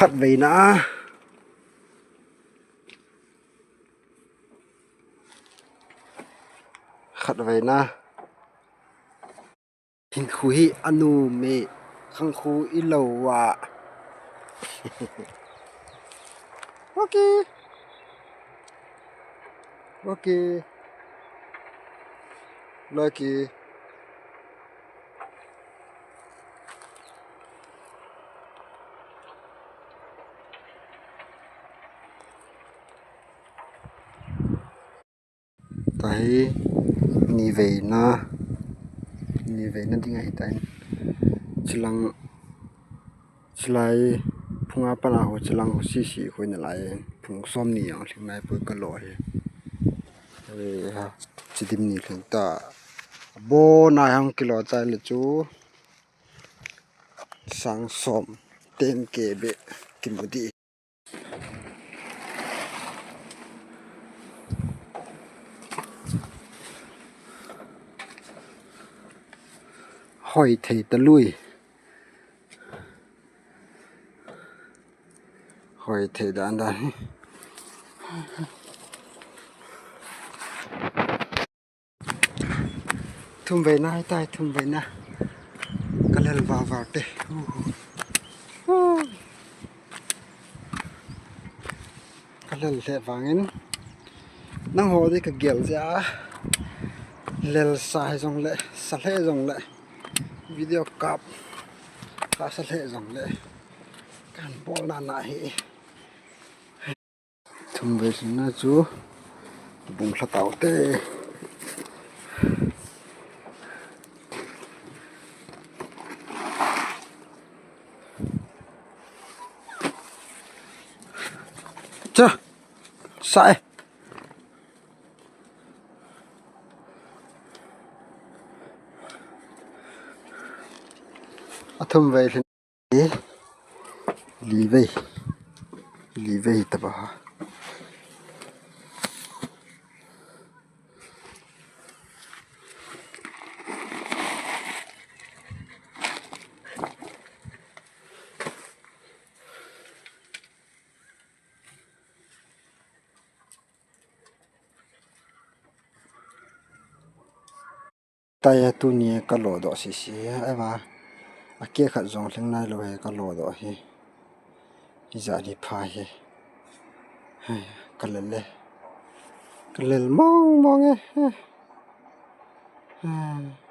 ຂັດໄວ້ນະ ຂັດໄວ້ນະ. ເຫັນຄູຮີອານູເມະ ຄັງຄູອີໂລວາ ໂອເຄ ໂອເຄ ໂອເຄ. ໄຕ ນີເວນາ ນີເວນາ ດິງໄອໄຕ ສະລັງ ສະໄລ ພຸງອາປານາໂຫ ສະລັງໂຫ ຊີຊີໂຄຍນະໄລ ພຸງຊອມນີອອກ ເຖິງນາຍເປີກະຫຼອຍ ເອີ ຊິດິມນີເຖິງຕາ ໂບນາຍຮັງກິໂລໃຈລະຈູ ສັງສອມ ເຕັນເກເບ ກິນບໍ່ດີ. ຫອຍເທຕະລຸຍ ຫອຍເທດານດານ. ທຸມໄວນາ ໃຫ້ຕາຍ ທຸມໄວນາ ກະເລັນວາວາວເຕ ກະເລັນແລະວາເງິນ ນັງຫໍດີກະເກວເສຍ ເລັນສາຍຈອງແລະ ສະເລຈອງແລະ ວິດີໂອກັບ ກະສະເລຈອງແລະ ການບອລນານາເຮ. ທຸມໄວນາຈູ ບຸງຂະເຕົາເຕ ຈະ ສາຍ ອະ ທຸມໄວ ເອ ລີເວ ລີເວຕະບະຫາ. ໄຕອາຕູນີກະໂລໂດເຊເຊ ໄອວາ ອາເກຂັດຈອງເທິງນາຍໂລເຮກະໂລໂດເຮ ອິຈານິພາເຮ ກະເລັນເລ ກະເລັນມອງມອງເອ.